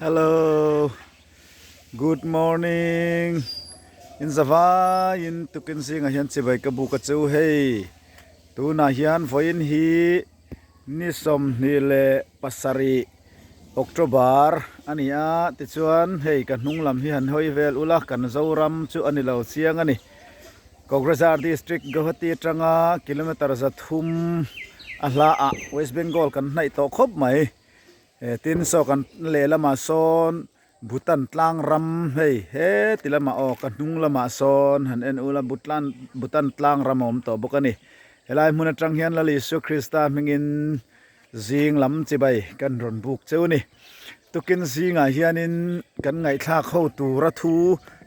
Hello good morning in zavai in tukin zingah hian chibai ka buk a chu hei tunah hian vawiin hi ni 27 October a ni a tichuan hei ka hnung lam hi han hawi vel ula kan Zoram chu a ni lo chiang a ni Kokrajhar district Guwahati atanga kilometer 300 a hla ah West Bengal kan hnaih tawh khawp mai. He tin saw kan lehlamah sawn Bhutan tlang ram hei heti lamah aw ka hnung lamah sawn han en ula Bhutlan Bhutan tlang ram a awm tawh bawk a ni. Helai hmun atang hian Lal Isua Krista hmingin zing lam chibai kan rawn buk cheu a ni. Tukin zingah hianin kan ngaihthlak ho tura thu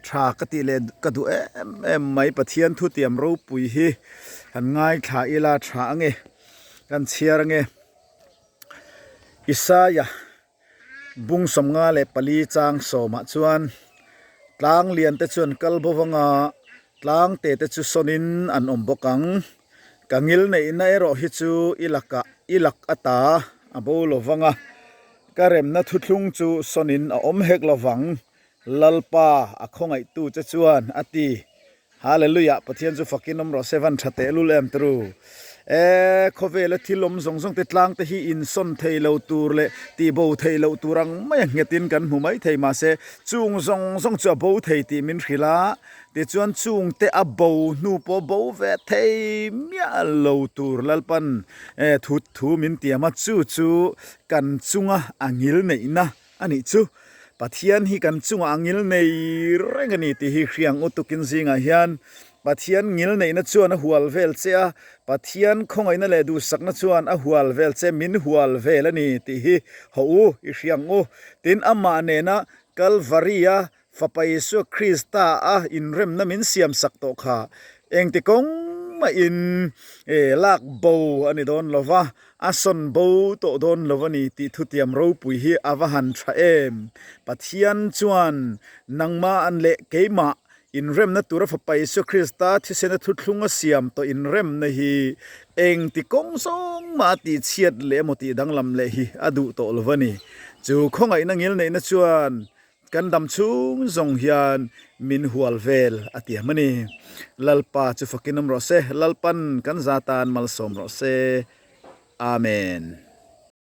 tha ka tih leh ka duh em em mai Pathian thutiam ropui hi han ngaithla ila tha ange kan chhiar ange. Isaia bung 54 chang sawmah chuan tlang lian te chuan kal bo vanga tlang te te chu sawnin an awm bawk ang. Ka ngil neihna erawh hi chu i lakah i lak ata a bo lo vanga ka remna thuthlung chu sawnin a awm hek lo vang. Lalpa a khawngaihtu che chuan a ti. Hallelujah Pathian chu fakin awm rawh se van tha teh lul em tru e khawvela thil awm zawng zawng te tlang te hi insawn thei lo tur leh tih bo thei loh tur ang mai a nghetin kan hmu mai thei mahse chung zawng zawng chu a bo thei tih min hrilh a tichuan chung te a bo hnu pawh bo ve thei miah lo tur Lalpan e thu thu min tiam a chu chu kan chunga a ngil neihna A nih chu, Pathian hi kan chungah a ngil nei reng a ni tih hi hriang u tukin zingah hian Pathian ngil neihna chuan a hual vel che a, Pathian khawngaihna leh duhsakna chuan a hual vel che, min hual vel a ni tih hi hawh u i hriang u. Tin, amah nena Kalvari-a Fapa Isua Krista a inremna min siam sak tawh kha engti kawng mahin lak bo a ni dawn lo va, a sawn bo tawh dawn lo a ni tih thutiam ropui hi a va han tha em! Pathian chuan nangmah leh keimah inremna tura Fapa Isua Krista thisena thuthlung a siam tawh inremna hi engti kawng zawng mah a tihchhiat leh emaw tih danglam leh hi a duh tawh lo a ni. Chu khawngaihna ngilneihna chuan Kan dam chhung zawng hian min hual vel a tiam a ni. Lalpa chu fakin awm rawh se, Lalpan kan za tan malsawm rawh se. Amen.